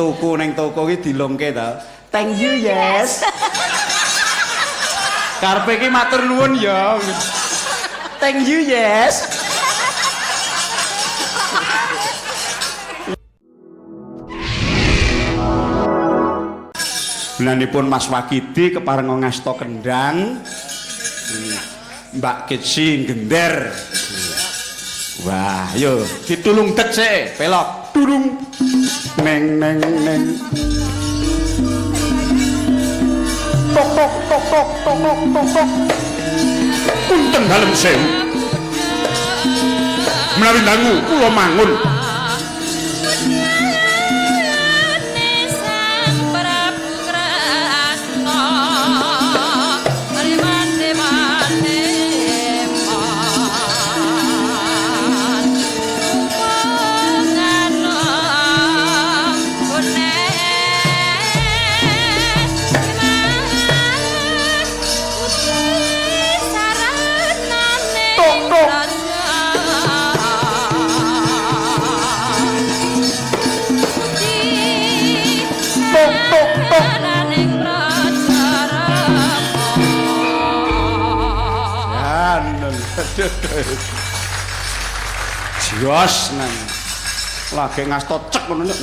Tuku ning toko iki dilungke to. Thank you, yes. Karepe iki matur nuwun ya. Thank you, yes. Benanipun Mas Wakidi keparenga ngasta kendang. Mbak Kitsi gender. Wah, yo ditulung dek sik, pelok. Tulung. Neng neng neng. Tok tok tok tok tok tok tok tok. Punten dalem sewu. Menawi dangu kula mangun. Jos nang lagi ngasto cek ngono ndel.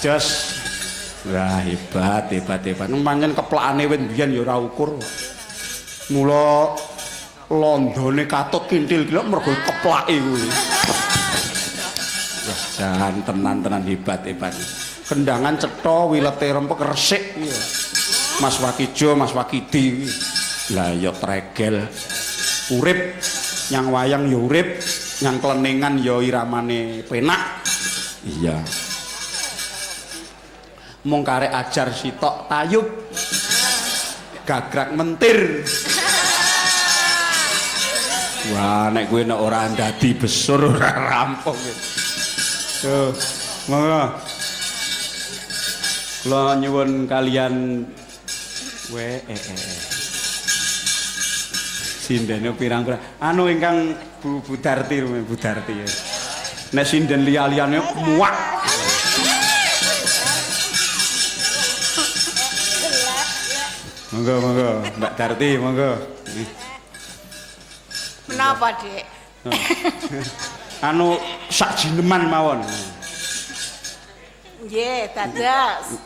Jos. Wah, hebat hebat hebat. Pancen keplakane wit biyen ya ora ukur. Mula londone katut kintil ki lho mergo keplake kuwi. Wah, jan tenan-tenan hebat hebat. Kendangan cetha wilete rempek resik kuwi. Mas Wakijo, Mas Wakidi. Lah ya tregel. Urip nyang wayang ya urip, nyang kleningan ya iramane penak. Iya. Mung karek ajar sitok tayub. Gagrak mentir. Wah, nek kowe nek ora ndadi besur ora rampung. Tuh, monggo. Kula nyuwun kalian we Sindene pirang-pirang. Anu ingkang Bu Budarti, Bu Darti ya. Nek sinden liya-liyane muak. Monggo, monggo, Mbak Darti, monggo. Menapa, Dik? Anu sak jineman mawon. Nggih, dados.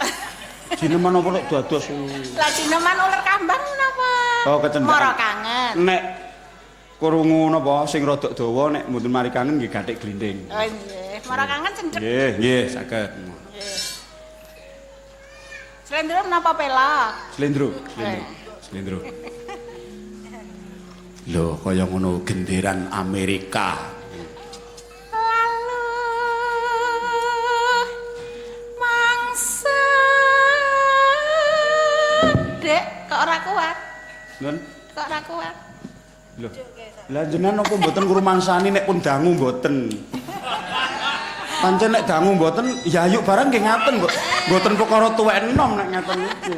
Jineman apa lek dados? Lah jineman uler kambang menapa? Oh, kecendakan. Mara kangen. Nek krungu napa sing rada dawa nek mboten mari kangen nggih gathik glinding. Oh nggih, mara kangen cendhek. Nggih, nggih, saged. Nggih. Slendro menapa pelok? Slendro, slendro. Slendro. Lho, kaya ngono genderan Amerika. Lalu mangsa Dek, kok ora kuat? Nun? Kok ora kuat? Lho. Lah jenengan napa mboten ngrumangsani nek pun dangu mboten? Pancen nek dangu mboten, ya yuk barang nggih ngaten, Mbok. Mboten perkara tuwek enom nek ngaten niku.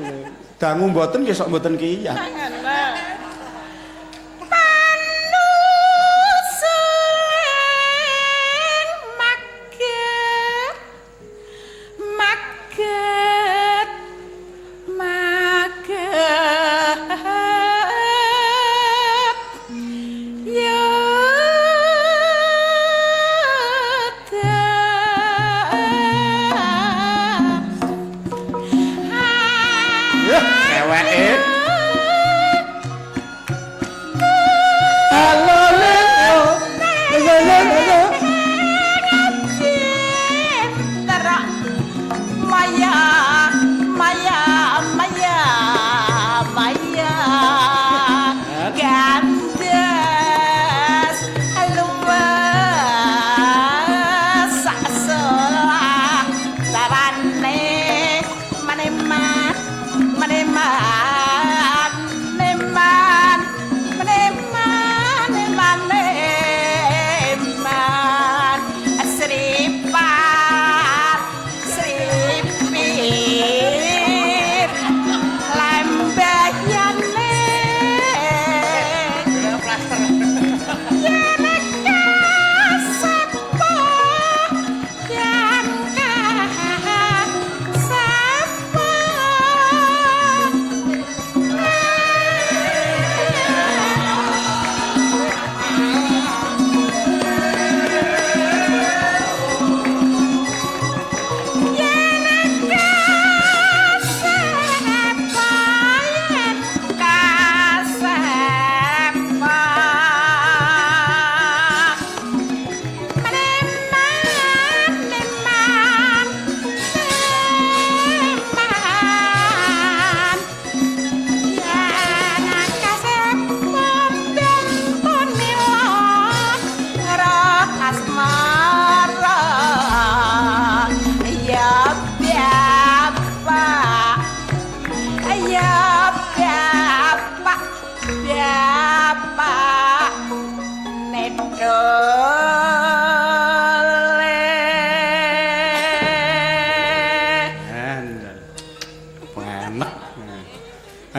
Dangu mboten nggih sok mboten kiyat. Panusuling maget maget maget ya. Keweke.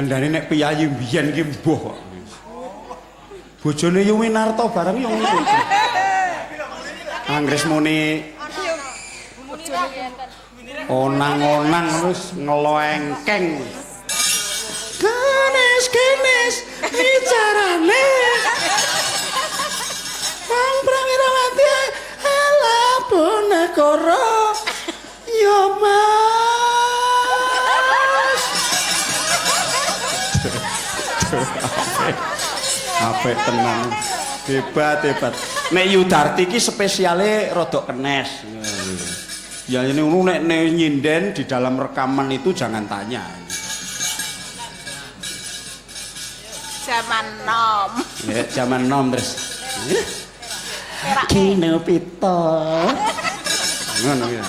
Kandhane nek piyayi mbiyen ki mbuh kok. Bojone Yu Winarto bareng yo ngono kuwi. Anggres muni onang-onang wis ngeloengkeng. Kenes-kenes bicarane. Wong Prawirawati ala Bonegoro. Yo Mas. Apik tenan. Hebat, hebat. Nek Yudarti iki spesiale rodok kenes. Ya ini ngono nek nyinden di dalam rekaman itu jangan tanya. Zaman nom. Ya, zaman nom terus. Kino pito. Ngono ya.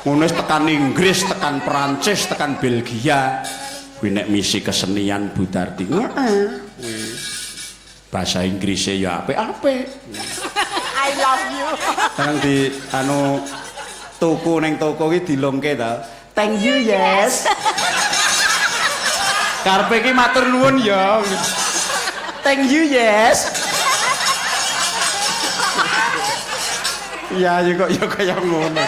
Ngono wis tekan Inggris, tekan Perancis, tekan Belgia. Kuwi nek misi kesenian Bu Darti. Heeh. Bahasa Inggrisnya ya apik-apik. I love you. Sekarang di anu tuku ning toko iki dilongke ta. Thank you yes. Karepe iki matur nuwun ya. Thank you yes. Iya ya kok ya kaya ngono.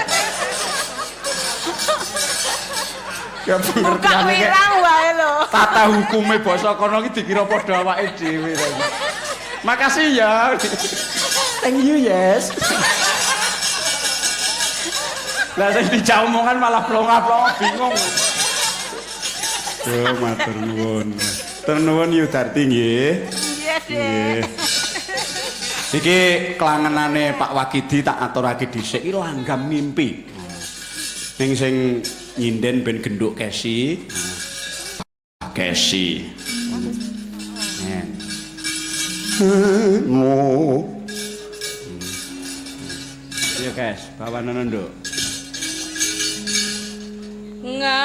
Ya pengertiane wirang wae lho. Tata hukume basa kono iki dikira padha awake dhewe ta. Makasih ya. Thank you yes. Lah sing dijak omongan malah plonga-plonga bingung. Yo matur nuwun. Matur nuwun Yudarti nggih. Nggih, Dik. Iki klangenane Pak Wakidi tak aturake dhisik iki langgam mimpi. Ning sing nyinden ben genduk Kesi. Kesi. Mo. Iya, Kes, bawanana, Nduk. Ngambara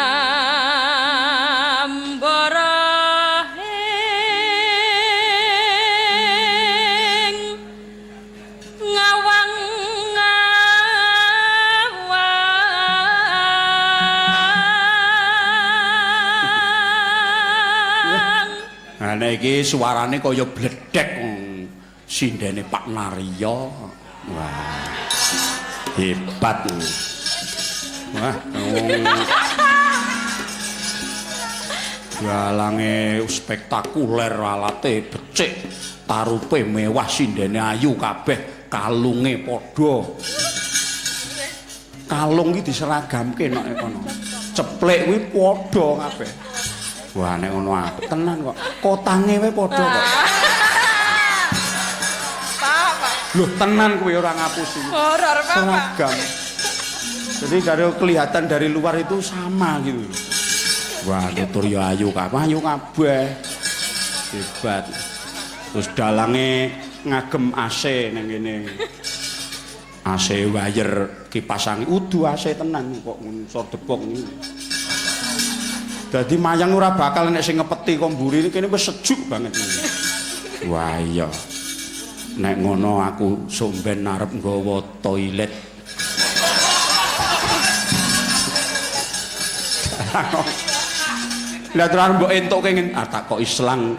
ing ngawang ngawang. Nah, nek iki suarane kaya bledek sindene Pak Naryo. Wah. Hebat. Wah, galange spektakuler, alate becik, tarupe mewah, sindene ayu kabeh, kalunge padha. Kalung iki diseragamke nek kono. Ceplek kuwi padha kabeh. Wah, nek ngono apik tenan kok. Kotange wae padha kok. Loh, tenan kuwi ora ngapusi. Horor, Pak. Seragam. Jadi dari kelihatan dari luar itu sama gitu. Wah, tutur ya ayu kabeh, ayu kabeh. Hebat. Terus dalange ngagem AC nang kene. AC wire kipas angin udu AC tenan kok ngisor debok ngene. Dadi mayang ora bakal nek sing ngepeti kok mburi kene wis sejuk banget iki. Wah iya. Nek ngono aku sok ben arep nggawa toilet. Lah terus mbok entuke ngene, ah tak kok islang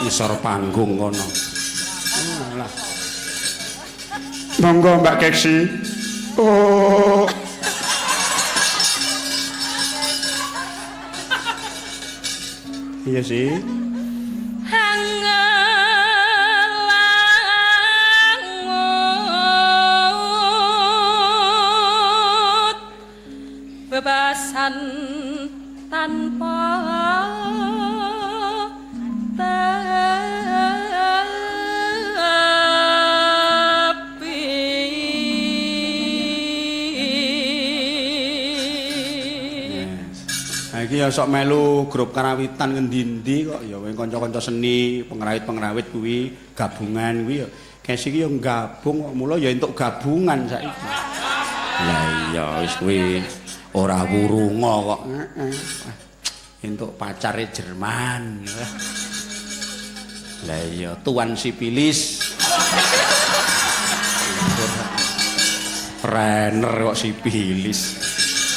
ngisor panggung kono. Alah. Monggo Mbak Keksi. Oh. Iya sih. Hangelangut bebasan tanpa tepi. Yes. Nah, iki ya sok melu grup karawitan ngendi-endi kok ya kanca-kanca seni, pengrawit-pengrawit kuwi gabungan kuwi ya. Kesi iki ya gabung kok mula ya entuk gabungan saiki. Lah iya wis kuwi ora wurunga kok. Heeh. Entuk pacare Jerman. Lah iya tuan sipilis. Renner kok sipilis.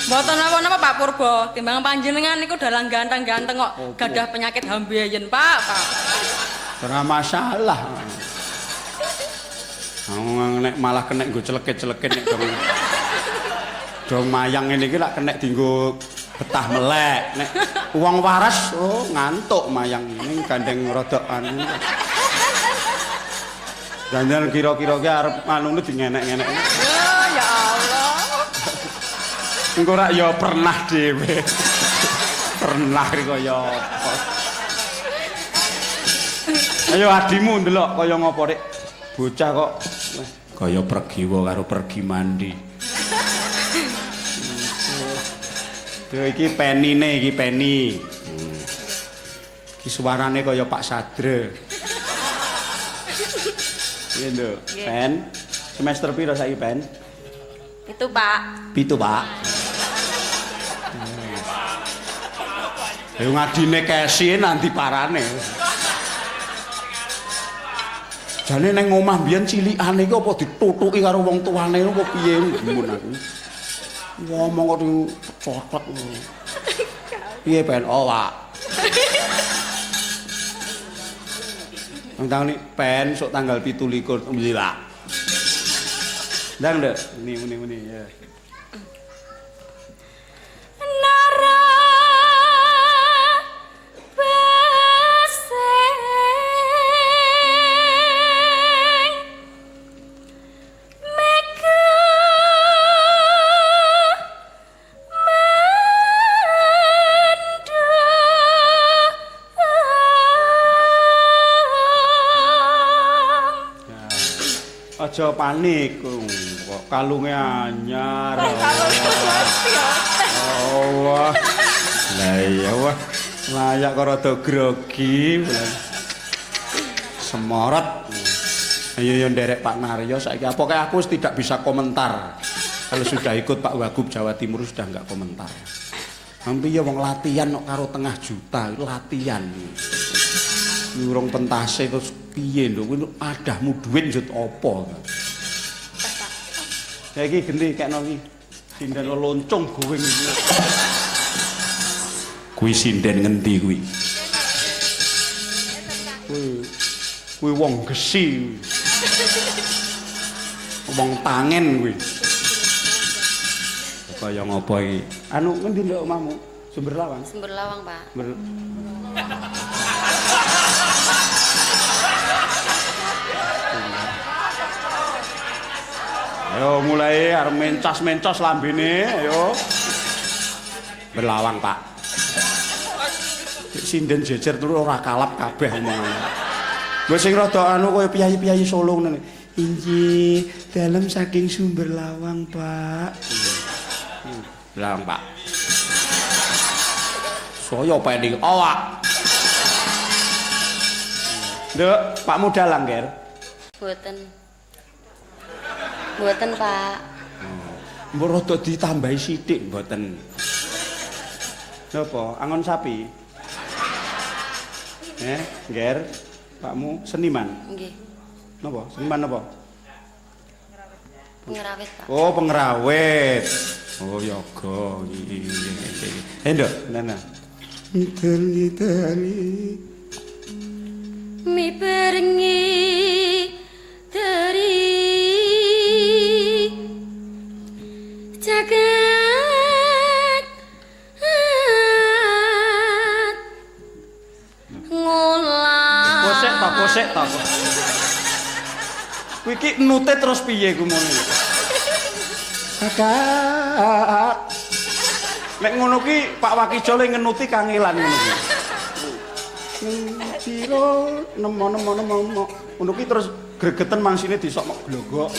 Mboten napa-napa Pak Purbo, timbang panjenengan niku dalang ganteng-ganteng kok gadah penyakit hambeyen, Pak, Pak. Ora masalah. Nek malah kenek nggo celekit-celekit nek dong. Dong mayang ngene iki lak kenek dienggo betah melek. Nek wong waras oh ngantuk mayang ning gandeng rada anu. Jangan kira-kira ki arep anu dingenek-ngenek. Oh, ya Allah. Engko rak ya pernah dhewe. Pernah iki kaya apa. Ayo adimu ndelok kaya ngopo, Dik. Bocah kok kaya pergiwa karo pergi mandi. Duh iki penine iki peni. Iki suarane kaya Pak Sadre. Piye, Nduk? Pen. Semester piro saiki, Pen? 7, Pak. 7, Pak. Ayo ngadine kesi nanti parane. Jane nang omah mbiyen cilikane iki apa ditutuki karo wong tuane apa piye gumun aku. Ngomong kok cotot. Piye Pen? Oh, Pak. Nang pen sok tanggal 27 beli, Pak. Ndang, Nduk. Muni ya. Nara beseng mega mendung. Aja panik kok kalunge anyar. Allah. Lah iya wah. Layak kok rada grogi. Semorot. Ayo yo nderek Pak Naryo saiki. Pokoke aku tidak bisa komentar. Kalau sudah ikut Pak Wagub Jawa Timur sudah enggak komentar. Hampir ya wong latihan kok karo 0,5 juta itu latihan. Urung pentase terus piye lho kuwi adahmu dhuwit njut apa. Ya iki genti kekno iki. Sinden loncong goweng iki. Kuwi sinden ngendi kuwi? Kuwi wong gesi. Wong tangen kuwi. Kaya ngopo iki? Anu ngendi nduk omahmu? Sumber Lawang. Sumber Lawang, Pak. Ayo mulai arep mencos-mencos lambene, ayo. Berlawang, Pak. Sinden jejer terus ora kalap kabeh omongane. Mbok sing rada anu kaya piyayi-piyayi Solo ngene. Inggih, dalem saking Sumber Lawang, Pak. Lawang, Pak. Saya pending awak. Nduk, Pakmu dalang, Ger? Mboten. Mboten, Pak. Mbok rada ditambahi sithik mboten. Napa? Angon sapi? Ger, Pakmu seniman? Nggih. Napa? Seniman napa? Pengrawit, Pak. Oh, pengrawit. Oh, yoga iki. Nduk, nana. Ngiteri-teri. Mi perengi teri jagat ngolah. Kosek ta, kosek ta. Kuwi iki nute terus piye ku ngono. Kakak. Nek ngono ki Pak Wakijo le ngenuti kangelan ngono ki. Siro nemo nemo nemo ngono ki terus gregeten mangsine disok mok glogok.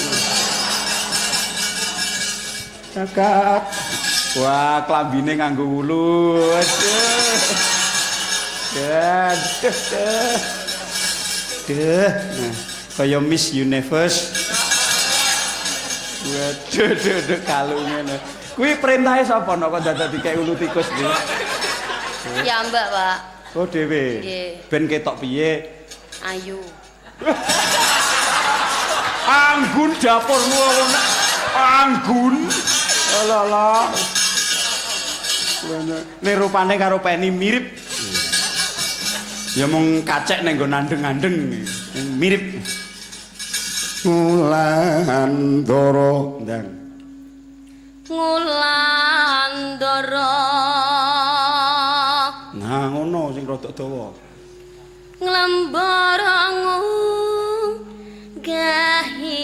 Kakak. Wah, klambine nganggo wulu. Aduh. Aduh. Duh. Nah, kaya Miss Universe. Waduh, duh, duh, kalunge. Kuwi perintahe sapa nek kok dadak dikek ulu tikus iki? Ya, Mbak, Pak. Oh, dhewe. Nggih. Ben ketok piye? Ayu. Anggun dapurmu ngono. Anggun. Alah alah. Nek rupane karo Penny mirip. Ya mung kacek ning nggon andeng-andeng mirip. Ngulandara ndang. Ngulandara. Nah ngono sing rada dawa. Nglembara nggahi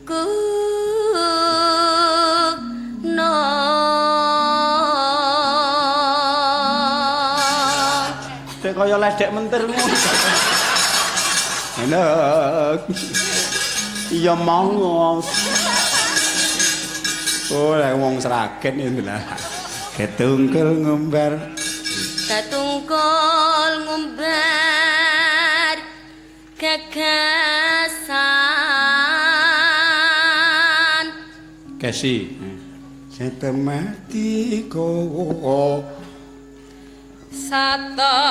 ku no. Dek kaya ledek mentir ngono. Enak. Iya monggo. Oh, lek wong Sragen itu lah. Ketungkul ngumbar. Ketungkul ngumbar gagasan. Kesi. Setemati kowo. Satemah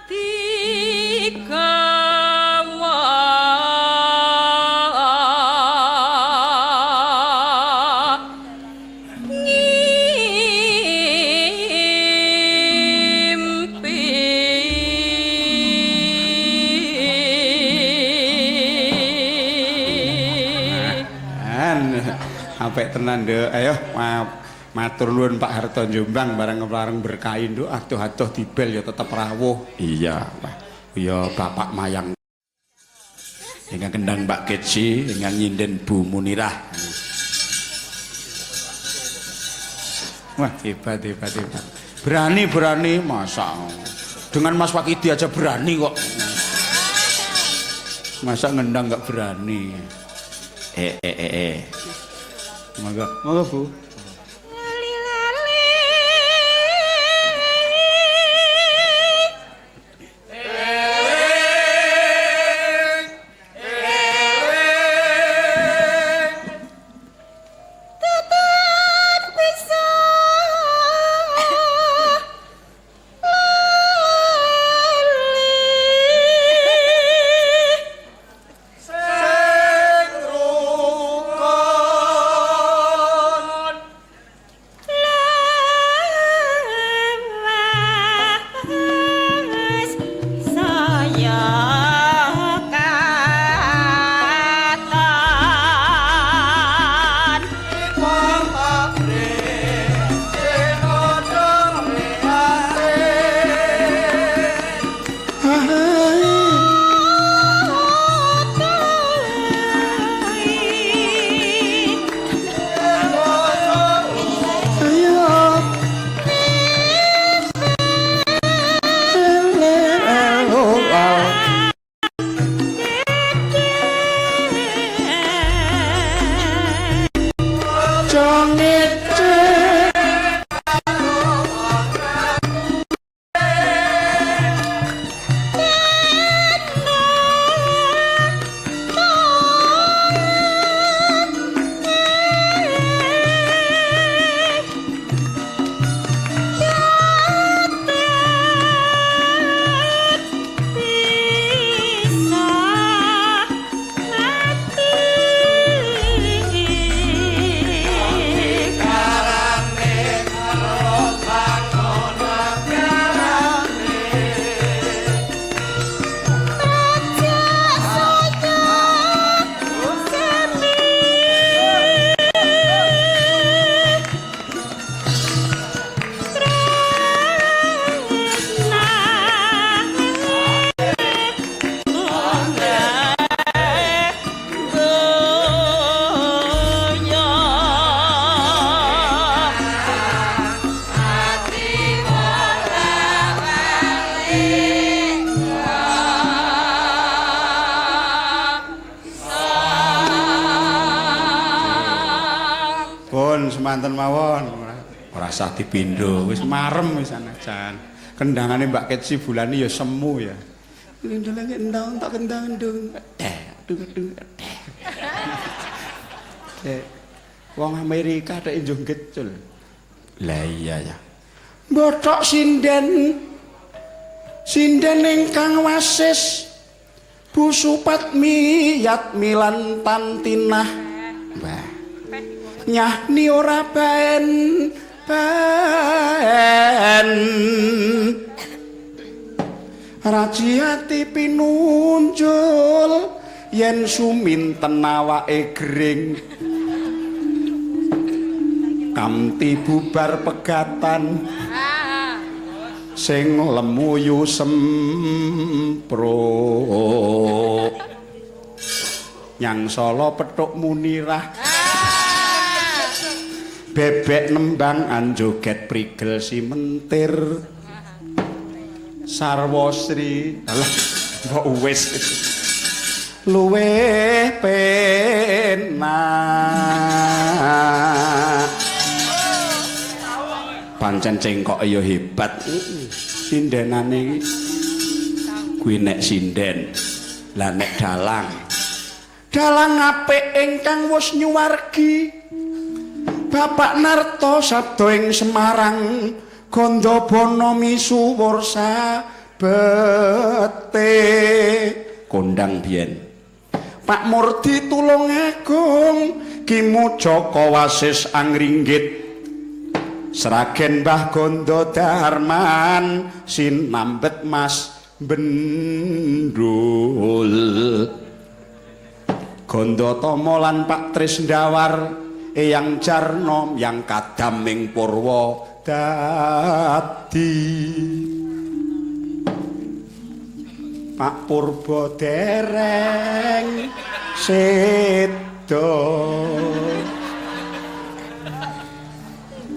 tigawa ngimpi. An, apik tenan, Nduk. Ayo, matur nuwun Pak Harto Jombang bareng-bareng berkahi, Nduk. Adoh-adoh dibel ya tetep rawuh. Iya, Pak. Iya, Bapak Mayang. Ingkang kendang Mbak Keci, ingkang nyinden Bu Munirah. Wah, hebat, hebat, hebat. Berani, berani, masa. Dengan Mas Wakidi aja berani kok. Masa ngendang nggak berani. Monggo, monggo Bu. Pun semanten mawon, ora usah dipindho, wis marem wis anajan. Kendangane Mbak Ketsi bulane ya semu ya. Kendang tak kendang ndung. Dung dung. Dek. Wong Amerika dek njung gecul. Lah iya ya. Bothok sinden. Sinden ingkang wasis. Bu Supatmi Yatmilan Tantinah. Mbah. Nyahni ora baen baen. Rajiati pinunjul yen suminten awake gering. Kamti bubar pegatan sing lemuyu sempruk. Nyang Solo petuk munirah. Bebek nembang anjoget prigel simentir. Sarwa Sri alah mbok wis luweh penak. Pancen cengkok ya hebat. Sindenane iki kuwi nek sinden, lah nek dalang. Dalang apik ingkang wis nyuwargi. Bapak Narto sabda ing Semarang, Gandabana misuwur sabete. Kondang biyen. Pak Murdi Tulungagung, Ki Mujaka Wasis Angringgit. Sragen Mbah Gondo Darman sinambet Mas Bendul. Gondo Tomo lan Pak Trisndawar Eyang Jarno yang kadam ing Purwa dadi. Pak Purbo dereng seda.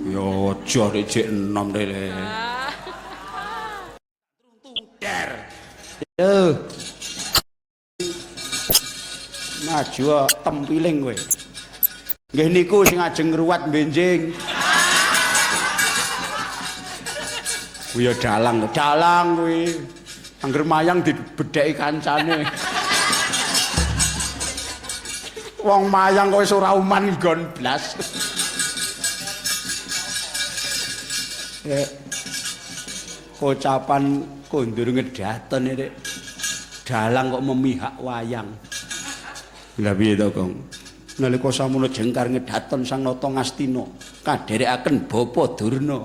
Yo aja rek jek enom rek. Der. Yo. Maju tempiling kowe. Nggih niku sing ajeng ngruwat benjing. Kuwi ya dalang, dalang kuwi. Angger mayang dibedheki kancane. Wong mayang kok wis ora uman nggon blas. Kocapan kondur ngedaton rek. Dalang kok memihak wayang. Lha piye to, Gong? Nalika samono jengkar ngedaton Sang Nata Ngastina, kadherekaken Bapa Durna.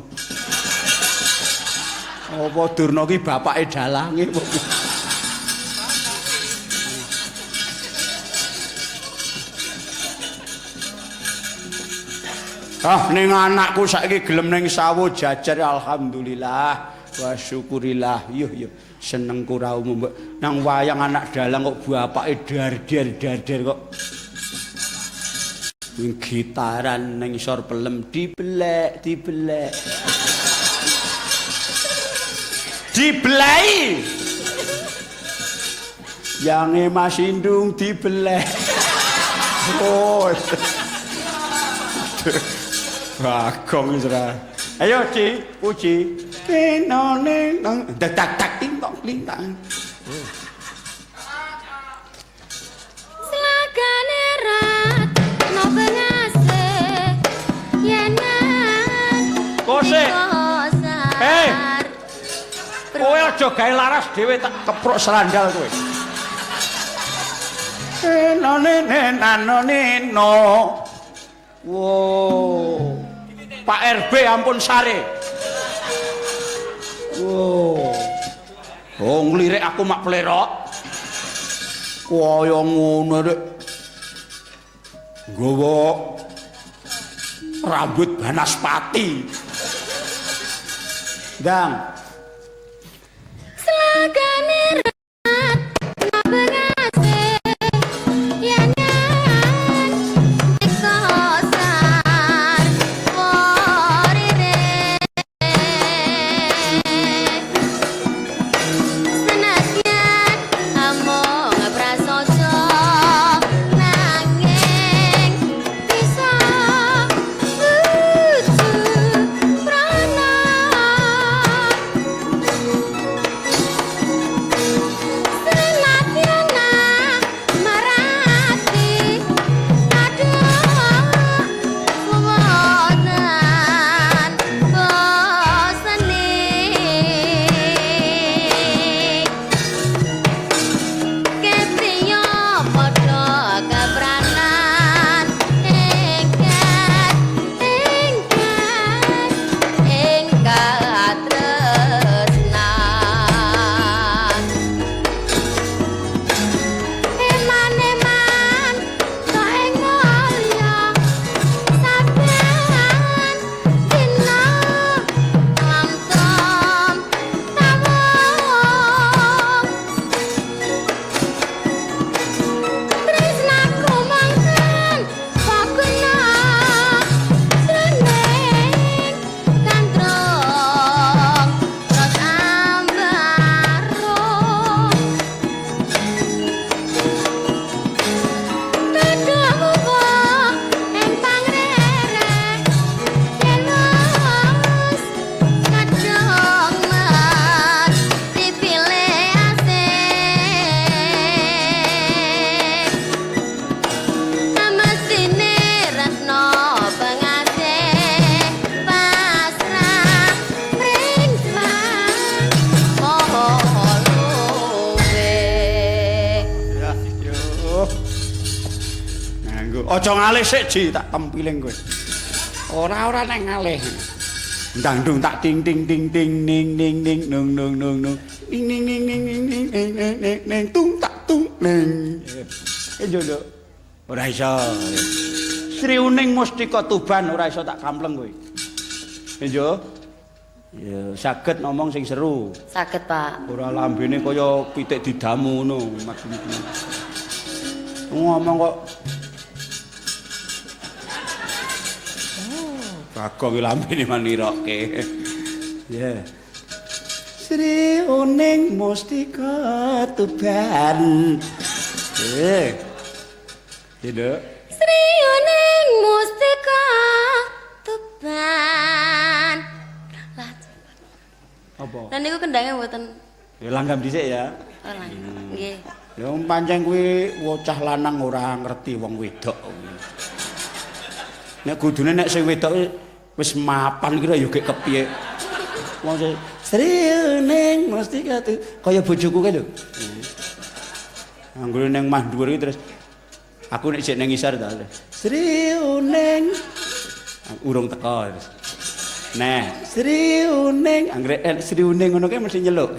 Apa Durna ki bapake dalange apa? Ah, ning anakku saiki gelem ning sawo jajar, alhamdulillah wa syukurillah. Yuh yuh, senengku ra umum. Nang wayang anak dalang kok bapake dar-dar kok. Gitaran ning isor pelem dibelek, dibelek. Dibelai. Yange Mas Indung dibelek. Oh. Bagong wis ra. Ayo Ci, puji. Teno neng tak tak ting tong lintang. Slagane rat no bengase yenan. Kose. Hei. Kowe aja gawe laras dhewe tak keprok serandal kowe. Teno nene nano neno. Wow. Pak RB ampun sare. Wow. Oh nglirik aku mak plerok. Kaya ngono rek. Nggawa rambut banaspati. Ndang. Slagane rat no bengase yenan dikosar worire. Senadyan among prasaja nanging bisa wuju prana. Aja ngalih sik, Ji, tak tempiling kowe. Ora nek ngalih. Ndang-ndung tak ting ting ting ting ning ning ning nung nung nung nung. Ning ning ning ning ning ning ning ning ning ning tung tak tung ning. Yo, Nduk. Ora iso. Sri Uning Mustika Tuban ora iso tak kampleng kowe. Yo. Ya saged ngomong sing seru. Saged, Pak. Ora lambene kaya pitik didamu ngono maksudku. Ngomong kok Bagong lambene maniroke. Ya. Sri Uning Mustika Tuban. Ya, Nduk. Sri Uning Mustika Tuban. Lah, apa? Lah niku kendhange mboten. Ya langgam dhisik ya. Oh, langgam. Nggih. Ya pancen kuwi bocah lanang ora ngerti wong wedok. Nek kudune nek sing wedok wis mapan kira ya gek kepiye. Wong sing Sri Uning Mustika kaya bojoku kae lho. Anggone ning omah dhuwur iki terus aku nek jek ning ngisor ta. Sri Uning urung teko terus. Nah, Sri Uning anggere Sri Uning ngono kae mesti nyeluk.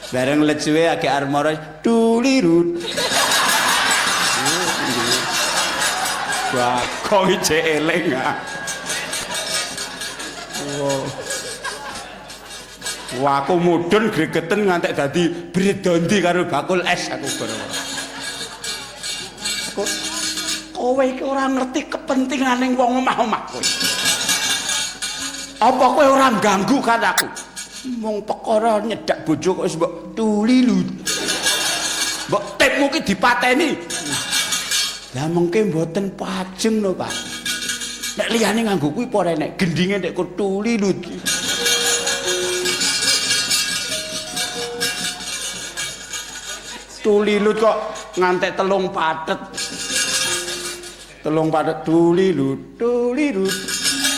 Bareng let suwe agek armara tulirut. Bagong ijek eling ah. Wah, aku mudhun gregeten ngantek dadi bredondi karo bakul es aku gara. Aku kowe iki ora ngerti kepentingane wong omah-omah kowe. Apa kowe ora ganggu kan aku? Mung perkara nyedak bojo kok wis mbok tulilut. Mbok tipmu ki dipateni. Lah mengke mboten pajeng lho, Pak. Nek liyane nganggo kuwi apa ora enek gendinge nek kok tulilut. Tulilut kok ngantek telung patet. Telung patet tulilut, tulilut,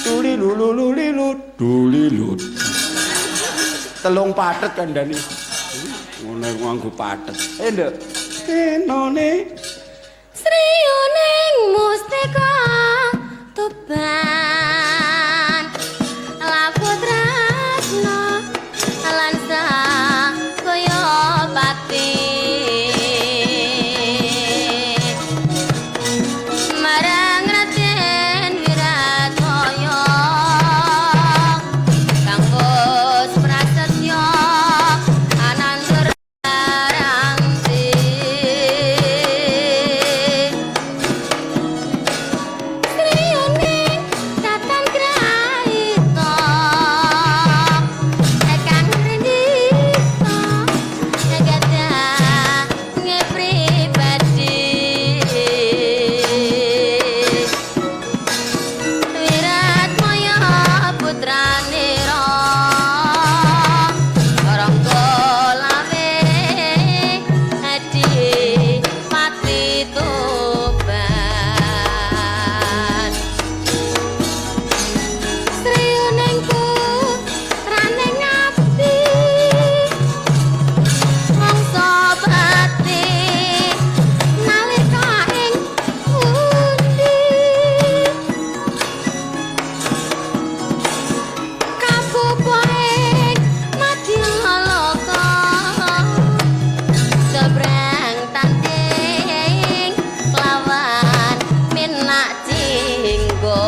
tulilululilut, tulilut. Telung patet kandhane. Ngono iku nganggo patet. Nduk. Enone Sri Uning Mustika Tuban laku tresna lan sakaya pati marang Raden Wiratmaya kang wis prasetya anandur arangti. Sri Uning tatan kraita kang rendita gadange pribadi Wiratmaya putranira Rangga Lawe Adipati Tuban. Sri Uning putrane ngabdi mangsa pati nalika ing pundi kapupa ing madyaloka sebrang tanding lawan minak jinggo.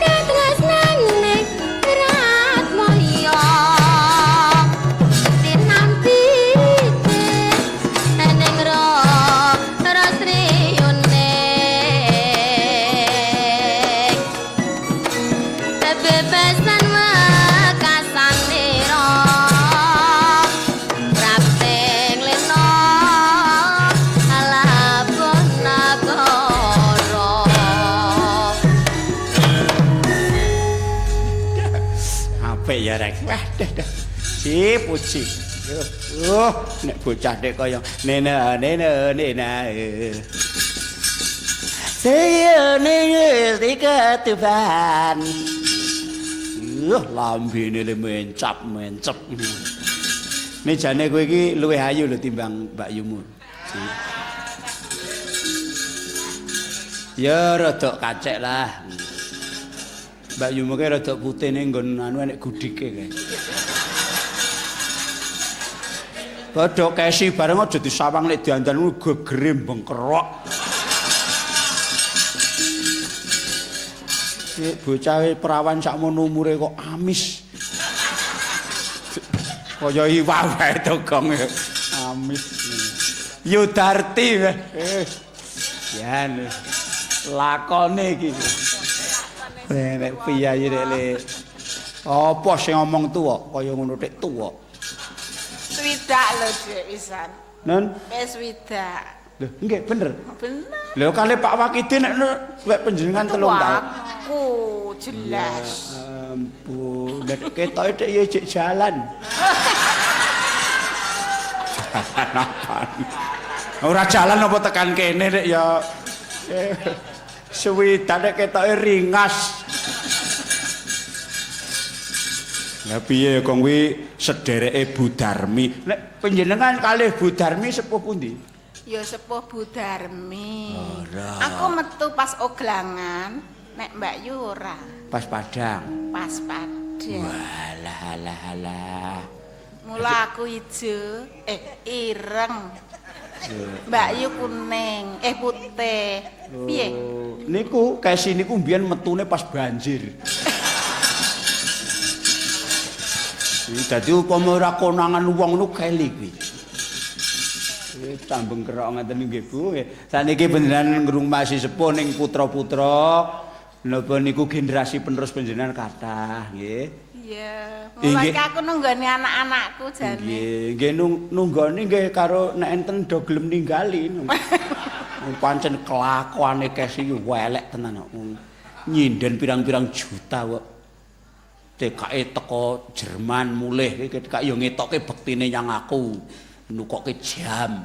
Katresnane Wiratmaya tinampi ning Rara Sri Uning bebesan wekasanira prapting lena alabon nagara. Apik ya rek. Wah, dah dah. Si puji. Nek bocah dek kaya nena nena nena. Sri Uning Mustika Tuban. Lambene le mencap-mencep. Nek jane kowe iki luwih ayu lho timbang Mbak Yumu. Ya rada kacek lah. Mbak Yumu ki rada putih ning nggon anu enek gudike kae. Padha kesi bareng aja disawang nek diandan gegere bengkerok. Sik bocah perawan sakmono umure kok amis. Kaya iwak wae to, Gong. Amis. Yudarti. Jan. Lakone iki. Nek piyayi rek le. Apa sing ngomong tuwa kaya ngono tek tuwa. Swidak lho, Dik, pisan. Nun? Wis swidak. Lho, nggih bener. Bener. Lho kali Pak Wakidi nek wek panjenengan 3 tahun. Aku jelas. Ya ampun, nek ketoke tek ya jek jalan. Jalan apaan? Ora jalan apa tekan kene nek ya swidak nek ketoke ringas. Lah piye kong kuwi sedereke Bu Darmi. Nek panjenengan kalih Bu Darmi sepuh pundi? Ya sepuh Bu Darmi. Ora. Aku metu pas oglangan, nek Mbak Yu ora. Pas Padang. Pas Padang. Walah alah alah. Mula aku ijo, ireng. Mbak Yu kuning, putih. Piye? Oh, niku kesi niku mbiyen metune pas banjir. Dadi upama ora konangan wong nu keli kuwi. Tambeng kerok ngaten nggih Bu. Saniki panjenengan ngrumasi sepuh ning putra-putra napa niku generasi penerus panjenengan kathah nggih. Iya. Mulai aku nunggoni anak-anakku jane. Nggih, nggih nunggoni nggih karo nek enten do gelem ninggali. Pancen kelakuane kesi welek tenan kok. Nyinden pirang-pirang juta kok. TKE teko Jerman mulih iki TKE yo ngetokke bektine nyang aku. Nukokke jam.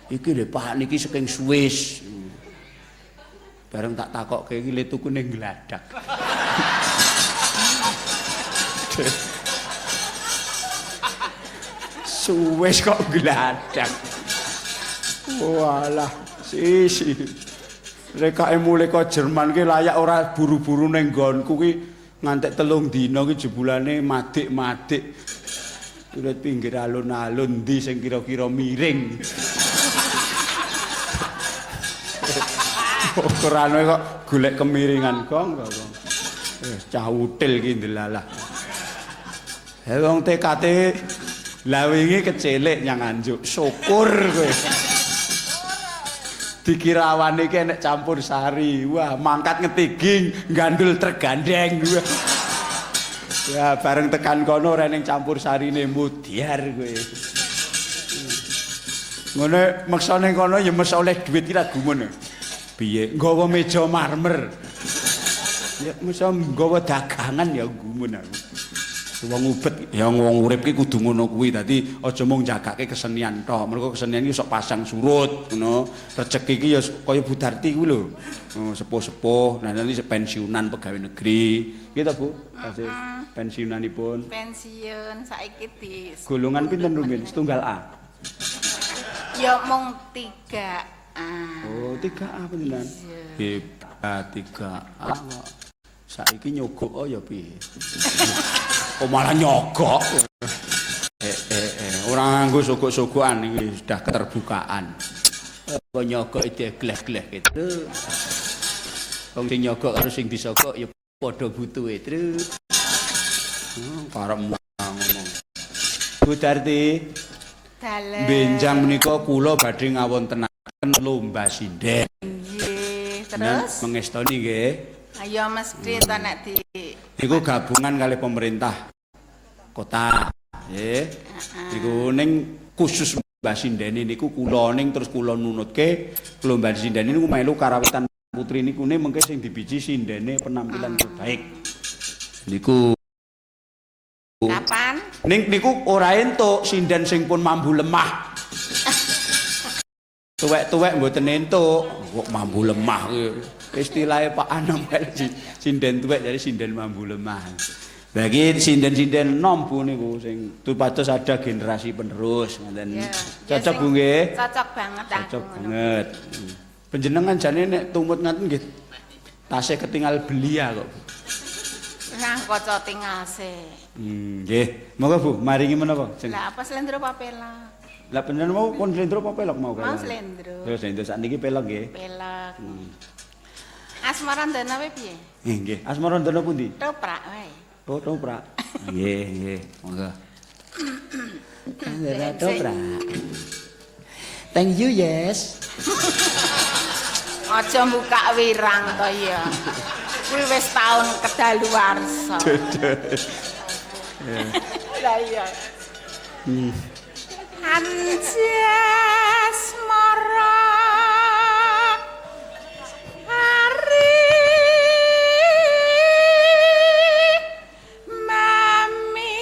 Iki lho Pak niki saking Swiss. Bareng tak takokke iki le tuku ning Gladak. Swiss kok Gladak. Walah, sisi. Rekake mulih ke Jerman ki layak ora buru-buru ning nggonku ki ngantek 3 dina ki jebulane madik-madik. Turut pinggir alun-alun ndi sing kira-kira miring. Ukurane kok golek kemiringan gong kok. Cah util ki ndelalah. Wong TKT lah wingi kecelik nyang Nganjuk. Syukur kowe. Dikira awane iki enek campur sari. Wah, mangkat ngetiging, gandul tergandeng. Ya bareng tekan kono ora ning campur sarine mudyar kowe. Ngono meksa ning kono ya meksa oleh duit iki lah gumun. Piye? Nggawa meja marmer. Ya meksa nggawa dagangan ya gumun aku. Wong ubet ya wong urip ki kudu ngono kuwi. Dadi aja mung jagake kesenian tok. Mergo kesenian iki sok pasang surut ngono. Rejeki iki ya kaya Bu Darti kuwi lho. Sepuh-sepuh, nah nanti pensiunan pegawai negeri. Nggih ta Bu? Tasih pensiunanipun. Pensiun saiki di golongan pinten rumiyin? Setunggal A. Ya mung 3A. Oh, 3A panjenengan. Hebat 3A kok. Saiki nyogok ya piye? Oh malah nyogok. Ora nganggo sogok-sogokan iki sudah keterbukaan. Apa nyogok digleh-gleh gitu. Wong sing nyogok karo sing disogok ya padha butuhe, Tru. Karepmu ngomong. Bu Darti. Dalem. Benjang menika kula badhe ngawontenaken lomba sinden. Nggih, terus mengestoni nggih. Ayo mesti to nek di niku gabungan kali pemerintah kota nggih. Niku ning khusus lomba sindene niku kula ning terus kula nunutke lomba sindene niku melu karawitan putri niku ne mengke sing dibiji sindene penampilan terbaik. Niku kapan? Ning niku ora entuk sinden sing pun mambu lemah. Tuwek-tuwek mboten entuk, kok mambu lemah kuwi. Istilahe Pak Anom sinden tuwek jadi sinden mambu lemah. Bagi sinden-sinden nom Bu niku sing tupados ada generasi penerus ngoten. Cocok Bu nggih? Cocok banget aku. Cocok banget. Panjenengan jane nek tumut ngaten nggih tasih ketinggal belia kok. Nang kaca tingase. Nggih. Monggo Bu, maringi menapa? Lah apa slendro apa pelok? Lah panjenengan mau kon slendro apa pelok mau? Mau slendro. Terus slendro sakniki pelok nggih. Pelok. Asmarandana wae piye? Nggih. Asmarandana pundi? Toprak wae. Oh, toprak. Nggih, nggih. Monggo. Toprak. Thank you, yes. Aja buka wirang to ya. Kuwi wis taun kedaluwarsa. Lah iya. Anjas mara hari mami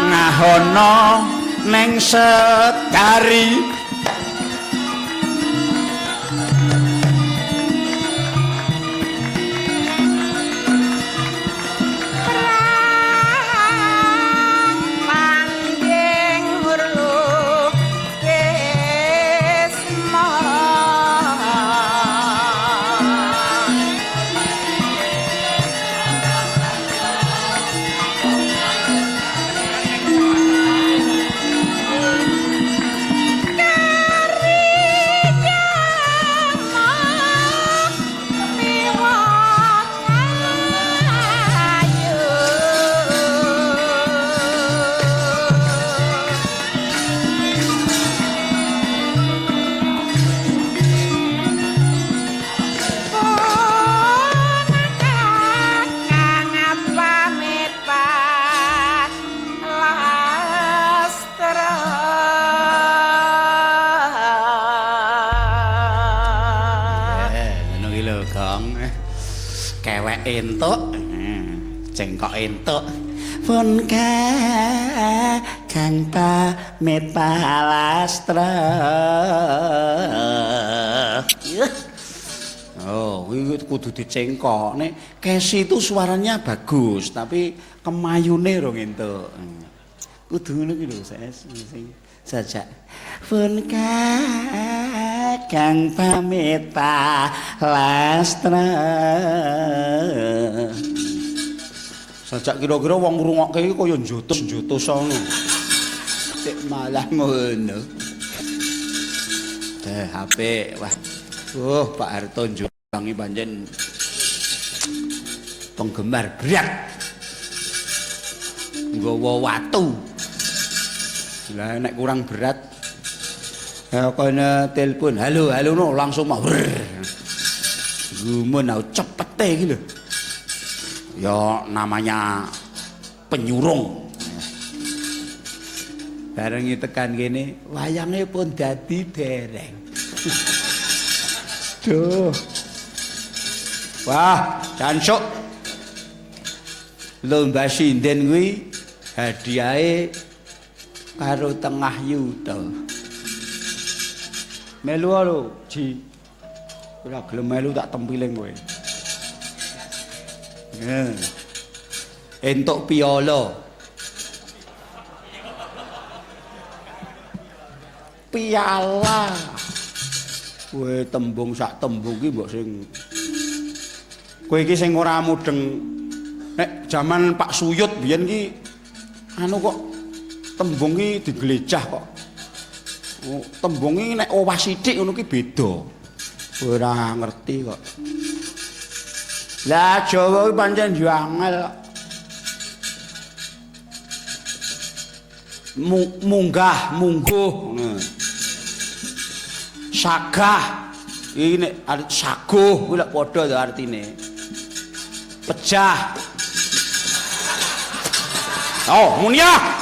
Ngahono neng sedari entuk cengkok entuk pun kang pamit palastra. Oh, kuwi kudu dicengkok. Nek Kesi itu suaranya bagus, tapi kemayune rong entuk. Kudu ngono ki lho, sing sajak pun kang pamit palastra. Sajak kira-kira wong ngrungokke iki kaya njotos-njotos ngono. Sik malah ngono. Deh apik. Wah. Pak Harto njuwangi pancen penggemar berat. Nggawa watu. Lah nek kurang berat ya kono telepon, halo halo no langsung mah. Gumun aku cepete iki lho. Ya namanya penyurung. Bareng tekan kene wayange pun dadi dereng. Duh. Wah, jancuk. Lomba sinden kuwi hadiahe karo tengah yuta. Melu lho, Ji. Ora gelem melu tak tempiling kowe. Nggih. Entuk piala. Piala. Kowe tembung sak tembung ki mbok sing kowe iki sing ora mudeng. Nek jaman Pak Suyut biyen ki anu kok tembung ki diglejah kok. Tembung iki nek owah sithik ngono ki beda. Ora ngerti kok. Lah Jawa ki pancen yo angel kok. Munggah, mungguh ngono. Sagah iki nek saguh kuwi lek padha to artine. Pejah. Oh, Munia.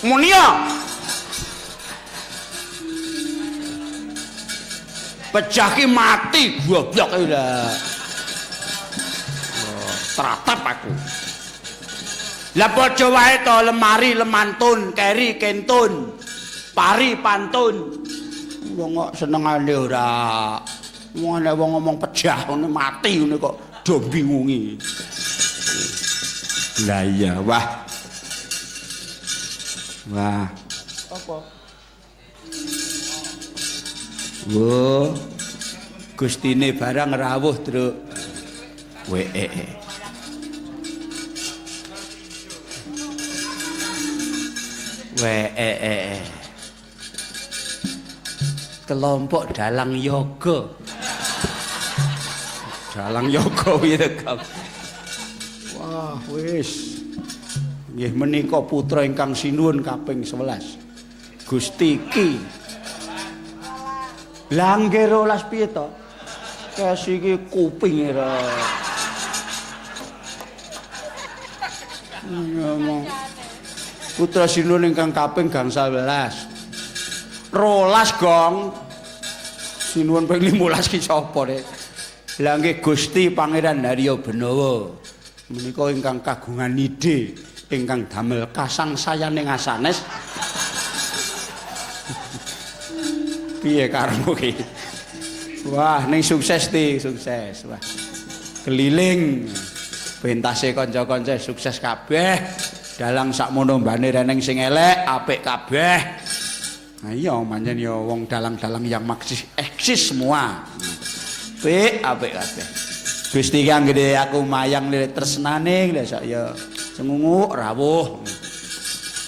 Munia. Pejah ki mati goblok iki lah. Oh, teratap aku. Lah padha wae to lemari lemantun, keri kentun, pari pantun. Wong kok senengane ora. Wong nek wong ngomong pejah ngono mati ngono kok do bingungi. Lah iya, wah. Wah. Apa? Wo. Gustine barang rawuh, Truk. Wee. Wee. Kelompok dalang yoga. Dalang yoga piye to, Kang? Wah, wis. Nggih menika putra ingkang sinuwun kaping 11. Gusti Ki. Lah nggih 12 piye to? Kes iki kupinge ra. Ngomong. Putra sinuwun ingkang kaping gangsal welas. 12 gong. Sinuwun ping 15 ki sapa rek? Lah nggih Gusti Pangeran Haryo Benowo. Menika ingkang kagungan ide ingkang damel kasangsayaning asanes. Piye karepmu ki? Wah, ning sukses ti, sukses. Wah. Keliling pentase kanca-kanca sukses kabeh. Dalang sakmono mbane reneng sing elek, apik kabeh. Nah iya pancen ya wong dalang-dalang yang maksis eksis semua. Apik, apik kabeh. Gusti kang gede aku mayang lirik tresnane lha sak ya sengunguk rawuh.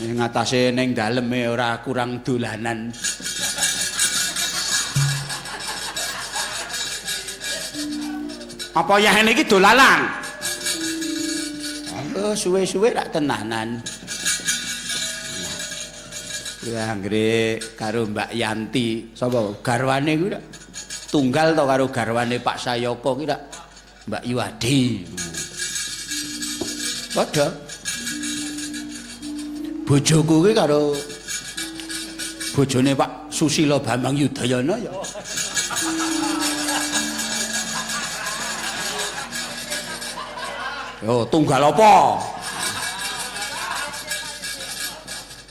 Ning ngatasé ning daleme ora kurang dolanan. Apa yahene iki dolanan? Oh, suwe-suwe rak tenanan. Ya anggere karo Mbak Yanti, sapa garwane kuwi rak tunggal to karo garwane Pak Sayoko ki rak Mbak Yuwadi. Padha. Bojoku ki karo bojone Pak Susilo Bambang Yudhoyono ya. Yo tunggal apa?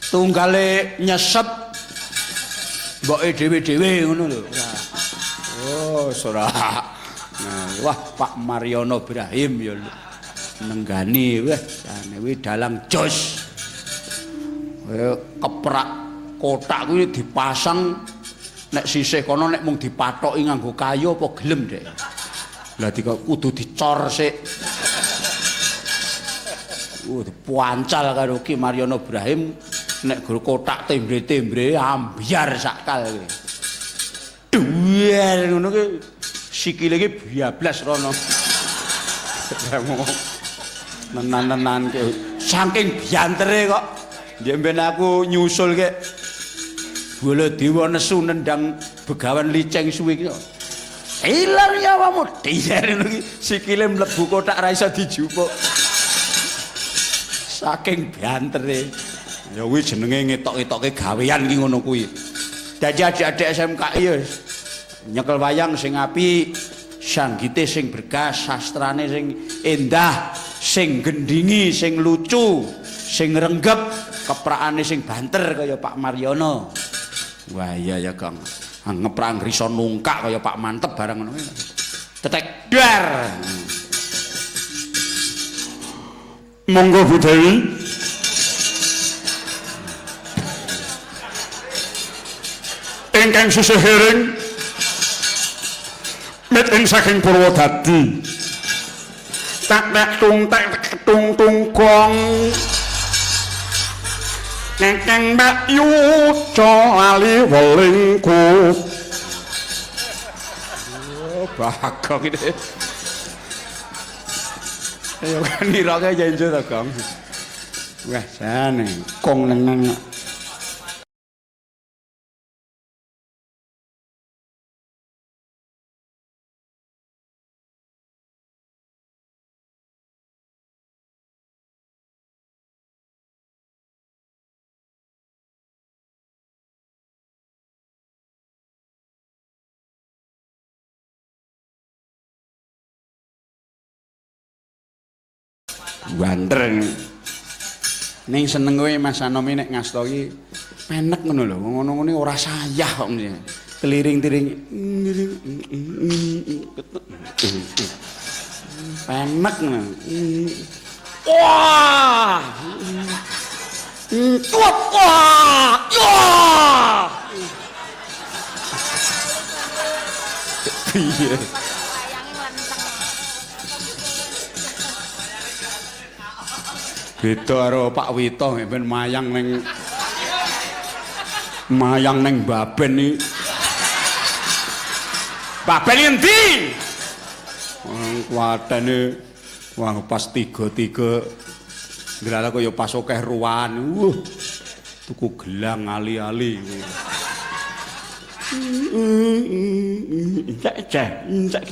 Tunggale nyesep mboke dhewe-dhewe ngono lho. Oh, ora. Nah, wah Pak Mariono Ibrahim ya nenggani wah jane kuwi dalang jos. Keprak kotak kuwi dipasang nek sisih kono nek mung dipathoki nganggo kayu apa gelem Dek. Lah dikok kudu dicor sik. Dipancal karo Ki Mariono Ibrahim nek guru kotak tembre-tembre ambyar sakal kuwi. Duwer ngono ki sikile ki biablas rono. Nenan-nenan ki saking biantere kok. Ndek mben aku nyusul ki Baladewa nesu nendang Begawan Liceng suwi ki. Ilang nyawamu diyer ngono ki sikile mlebu kotak ra iso dijupuk. Saking bantere. Ya kuwi jenenge ngetok-ngetoke gawean ki ngono kuwi. Dadi adik-adik SMKI ya nyekel wayang sing apik, sanggite sing bergas, sastrane sing endah, sing gendingi, sing lucu, sing renggep, keprakane sing banter kaya Pak Mariono. Wah iya ya Kang. Ngeprak iso nungkak kaya Pak Mantep barang ngono kuwi. Tetek dar. Monggo Bu Dewi. Ingkang sisih hiring mit ing saking Purwodadi. Tak tak tung tak tung tung gong. Kekeng Mbak Yuca lali welingku. Oh, Bagong ini. Ayo kan nirake ya enjo to, Gong. Wah, jane kong neneng. Banter. Ning seneng kowe Mas Anomi nek ngasta iki penek ngono lho. Ngono-ngene ora sayah kok mesti. Teliring-tiring. Penek ngono. Wah. Wah. Wah. Piye? Beda karo Pak Wito ben mayang ning Baben iki. Baben endi? Wong kuwatene wah pas tiga-tiga ndelala kaya pas akeh ruwan. Tuku gelang ali-ali. Cek cek cek.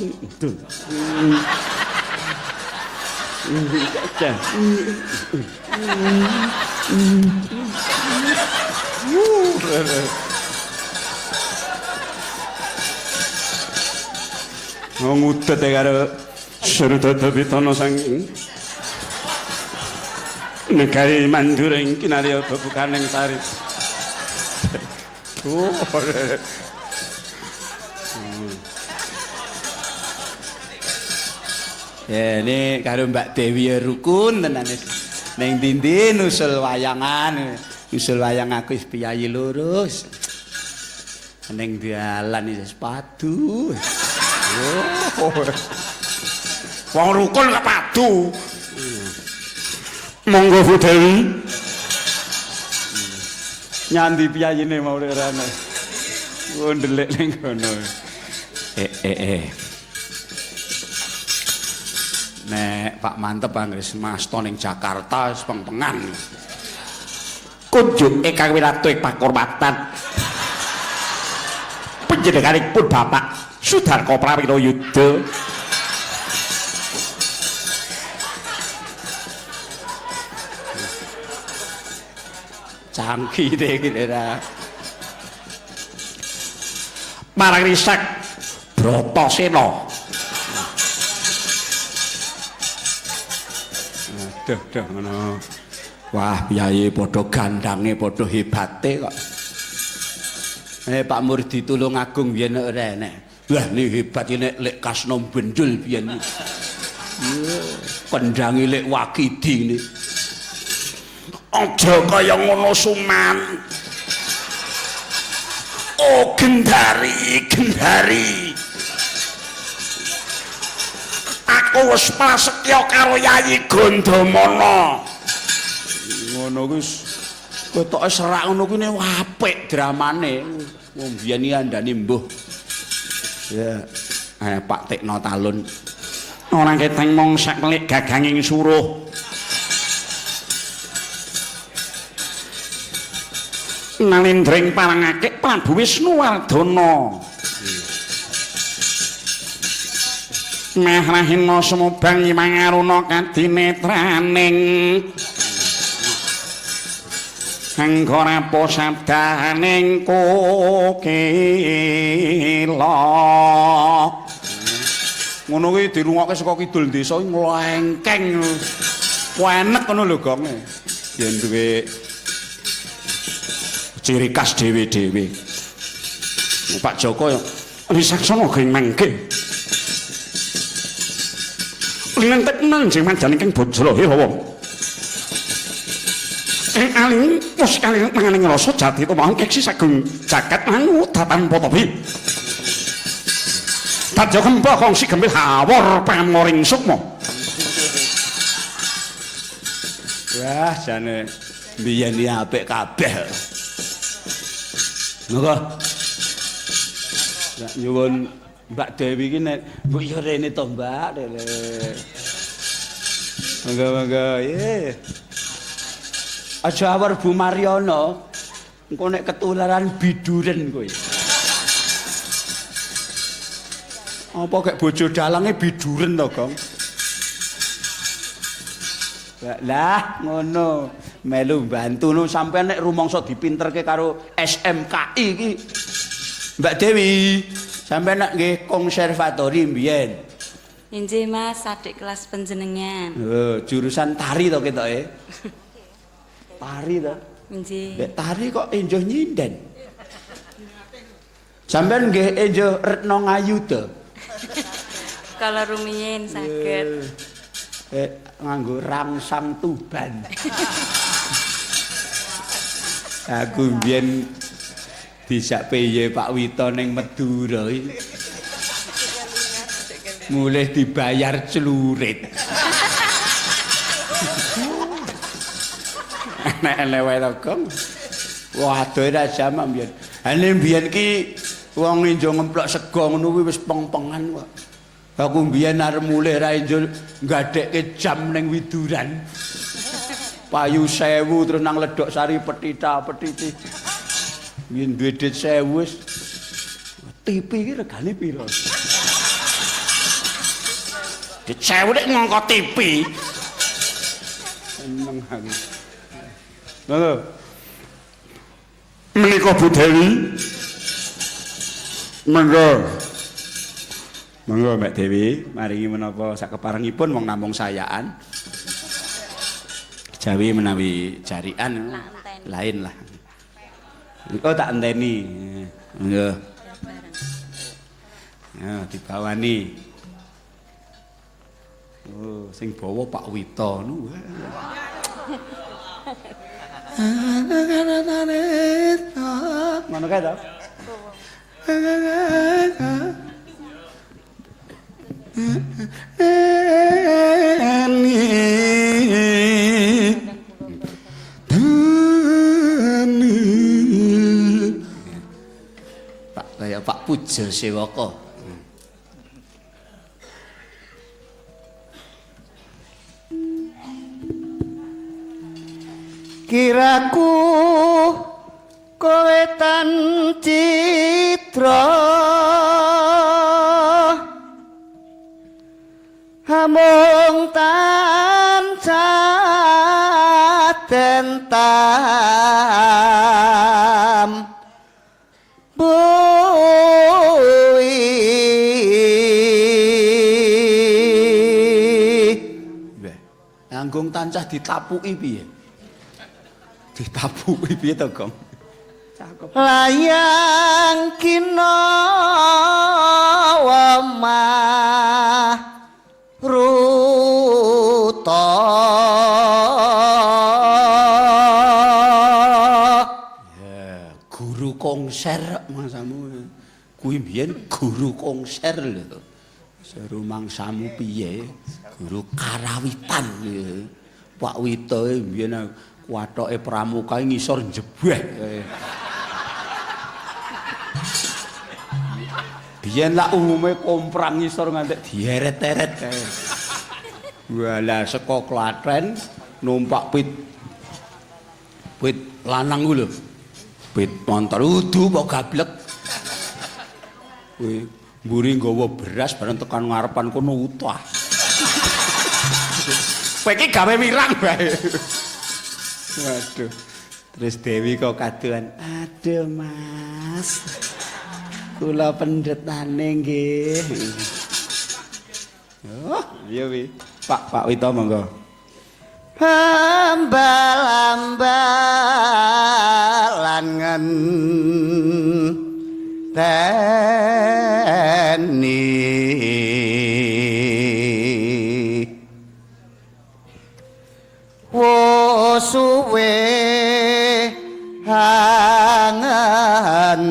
Ngudet karo Surudada Pitana saking negari Mandura ing kinarya bebukaning sari. Ya ini karo Mbak Dewi rukun tenan wis. Ning ndi-ndi nusul wayangan, nusul wayang aku wis piyayi loro. Ning dalan wis padu. Wong rukun kok padu. Monggo Bu Dewi. Nyandi piyayine mau ora ana. Oh ndelik ning kono. Nek Pak Mantep anggere masta ning Jakarta wis pengpengan. Kunjuk ingkang wilatih pakurmatan. Panjenenganipun Bapak Sudarka Prawira Yudha. Canggih iki ora. Marang risak Bratasena. Duh, duh ngono. Wah, piyayi padha gandange, padha hebate kok. Pak Murdi Tulungagung biyen ora enek. Wah, ni hebat iki nek Lek Kasno Bendul biyen. Kendange Lek Wakidi ngene. Aja kaya ngono Suman. Oh, Gendari, Gendari. Aku wis prasetya karo Yayi Gandamana. Ngono kuwi ketoke serak ngono kuwi apik dramane. Wong biyen iki andane mbuh. Ya, Pak Tekno Talun. Ora keteng mung sakmelik gaganging suruh. Nalindring parangake Prabu Wisnuwardana. Meh rahina sumubang mangaruna kadinetraning anggara sabdaning kokila. Ngono kuwi dirungokke saka kidul desa nglengkeng. Enek ngono lho gonge. Yen duwe ciri khas dhewe-dhewe. Pak Joko ya wisaksana geng mangke. Linentek manjing manjan ingkang bojro hawa. Ing aling wis kaling manganing rasa jati tumahung keksi sagung jagat mangu datan potopi. Tadya kempa kongsi gemil hawor pamoring sukma. Wah, jane mbiyen iki apik kabeh. Monggo. Lah nyuwun Mbak Dewi iki nek mbok yo rene to, Mbak, rene. Monggo monggo, ye. Aja awar Bu Mariono. Engko nek ketularan biduren kowe. Apa kek bojo dalange biduren to, Gong? Lah ngono, melu bantu no sampean nek rumangsa dipinterke karo SMKI iki. Mbak Dewi, sampean nek nggih konservatori mbiyen. Injih Mas, adik kelas panjenengan. Oh, jurusan tari to ketoke. Tari to? Injih. Nek tari kok enjoh nyinden. Sampean nggih enjoh Retno Ngayuda. Kalau rumiyin saged. Nganggo rangsang Tuban. Aku mbiyen dijak piye Pak Wito ning Madura iki. Mulih dibayar clurit. Enek-enek wae to, Gong. Wah, adoh ra jamak mbiyen. Ane mbiyen ki wong enjo ngemplok sego ngono kuwi wis peng-pengan kok. Aku mbiyen arep mulih ra enjo nggadekke jam ning widuran. Payu 1000 terus nang Ledok Sari petita petiti. Mbiyen duwe dit 1000 wis. TV iki regane piro? Dit 1000 nek ngangko TV. Seneng aku. Lho. Menika Bu Dewi. Monggo. Monggo Mbak Dewi, maringi menapa sakeparengipun wong namung sayaan. Jawi menawi jarian lain lah. Oh tak enteni. Monggo. Ya dibawani. Oh, sing bawa Pak Wito nu. Ngono kae to? Pak kaya Pak Pujo Sewaka. Kiraku kowe tan citra amung tancah tentam bui. Nanggung tancah ditapuki piye? Ditapuki piye to, Gong? Cakep. Layang kinawa mah ruta. Ya, guru konser mangsamu. Kuwi mbiyen guru konser lho. Seru mangsamu piye? Guru karawitan. Pak Wito mbiyen kuwatoke pramuka ngisor njebeh. Biyen lak umume komprang ngisor ngantek dieret-eret kae. Walah saka Klaten numpak pit pit lanang ku lho. Pit montor udu kok gablek. Kuwi mburi nggawa beras bareng tekan ngarepan kono utah. Kowe iki gawe wirang wae. Waduh. Terus Dewi kok kaduan. Aduh, Mas. Kula pendhetane nggih. Oh, iya wi. Pak, Pak Wito monggo. Ambal-ambalan ngen Wo suwe hangen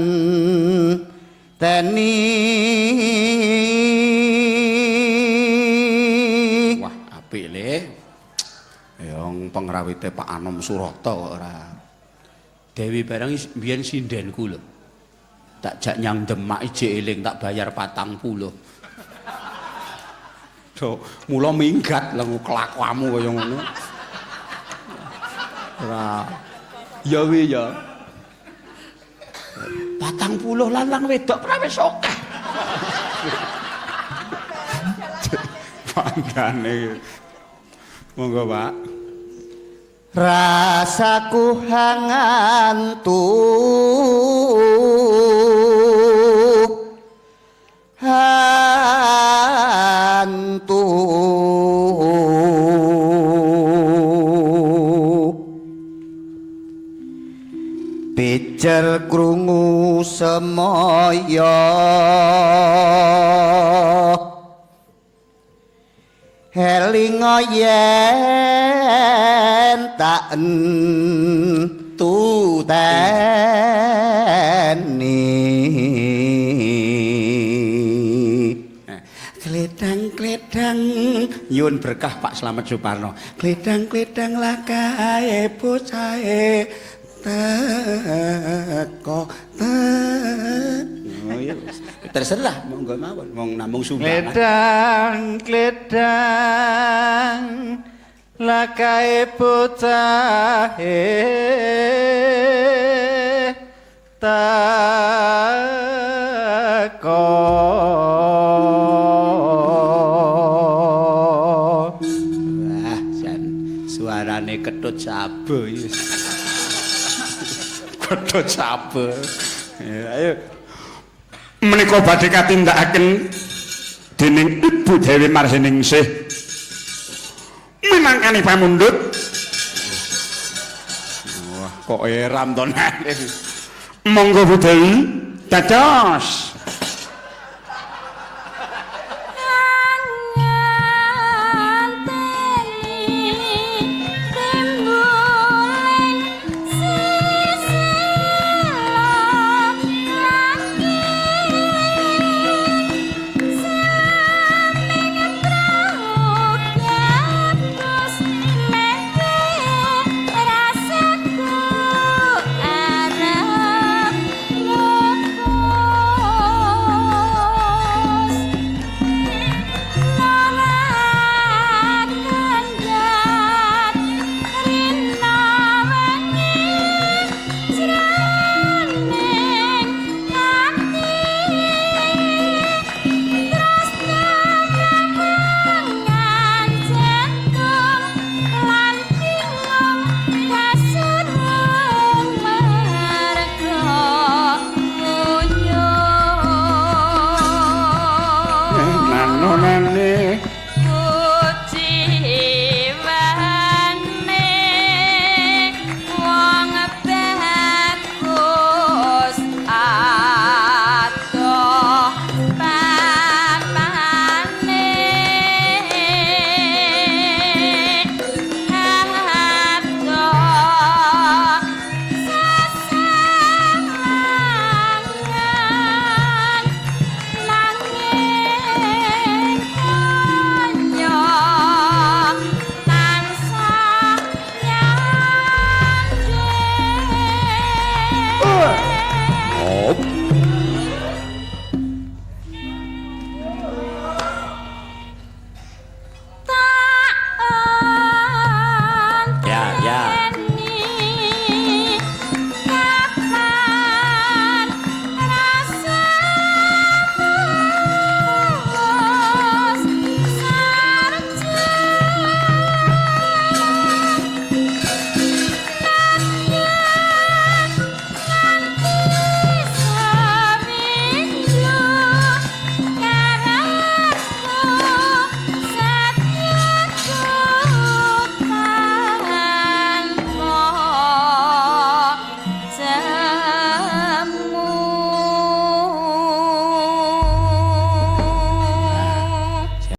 teni. Wah, apik le. Yang pengrawite Pak Anom Surata kok ora. Dewi barang biyen sindenku lho. Tak jak nyang Demak ijek eling tak bayar 40. Do, mula minggat lha kelakuanmu kaya ngono. Ora. Ya wi ya. 40 lanang wedok pra wis akeh. Pandane. Monggo, Pak. Rasaku hangantu hantu pijer krungu semoyo elinga yen tak entuteni. Kledang-kledang nyuwun berkah Pak Slamet Suparno. Kledang-kledang lakae bocahe teko tek. Oh iya, terserah monggo mawon wong namung sumbangan. Kledang kledang lakae bocahe teko. Wah, jan suarane ketut sabe iki. Ketut sabe. Ya, ayo. Menika badhe katindakaken dening Ibu Dewi Marsiningsih minangkani pamundhut. Wah, kok eram to nek. Monggo Bu Dewi dados.